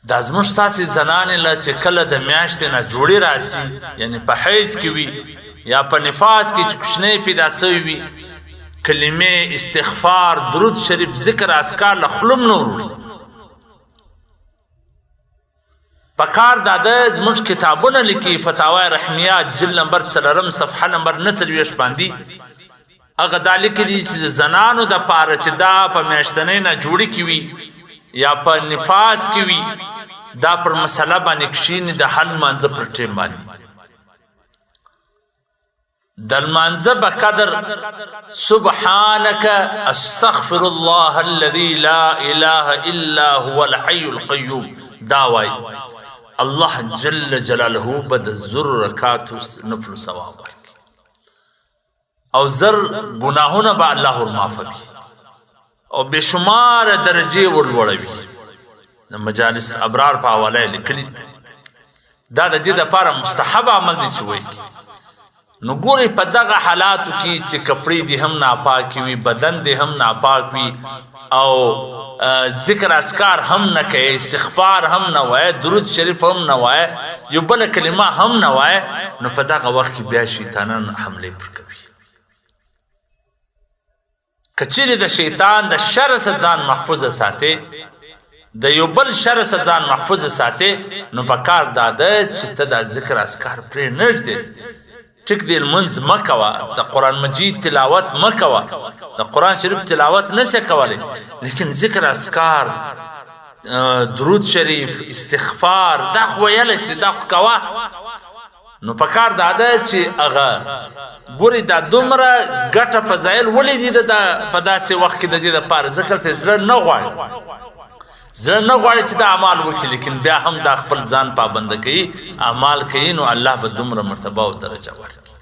دا زموږ ستاسې زنانې له چې کله د میاشتې نه جوړې راسي، یعنی په حیض کې وي یا په نفاس کې چې کوچنی پیدا سوی وي، کلمې، استغفار، درود شریف، ذکر اذکار له خولم نه وروړي. پکار دا ده زموږ کتابونه لیکي، فتاوی رحمیه جلد نمبر څلورم صفحه نمبر 49 باندې هغه دا لیکلي دي چې د زنانو د پاره چې دا په میاشتنۍ نه جوړي کې وي یا په نفاس کې وي، دا پر مسله باندې کښیني د حل مانځه پر ټیم باندې د لمانځه به قدر سبحانك استغفر الله الذي لا اله الا هو الحي القيوم دا وای، الله جل جلاله به د زر رکعاتو نفل ثواب ورکړي او زر ګناهونه به الله ور معافوي او بشمار درجه ورلوړوي. د مجالس ابرار په حواله لیکلي، دا د دې لپاره مستحب عمل دی چې وایي. نو ګوري په دغه حالاتو کې چې کپړې دې هم ناپاکې وي، بدن دې هم ناپاک وي، او ذکر اذکار هم نه کوي، استغفار هم نه وایي، درود شریف هم نه وایي، یو بل کلمه هم نه وایي، نو په دغه وخت کې بیا شیطانان حمله پر کوي. که چیرې د شیطان د شر څخه ځان محفوظ ساتي، د یو بل شر څخه ځان محفوظ ساتي، نو په کار دا ده چې ته دا ذکر اذکار پرې نه ږدې. ټیک دی، لمونځ مه کوه، د قرآن مجید تلاوت مه کوه، د قرآن شریف تلاوت نه سې کولی، لیکن ذکر اذکار، درود شریف، استغفار دا خو ویلی سې، دا خو کوه. نو پکار دا ده چې هغه ګوري دا دومره ګټه فضایل ولې دي د په داسې وخت کې د دې لپاره ذکر ته زړه نه غواړي، زړه نه غواړي چې دا اعمال وکړي، لیکن بیا هم دا خپل ځان پابند کوي، اعمال کوي، نو الله به دومره مرتبه او درجه ورکړي.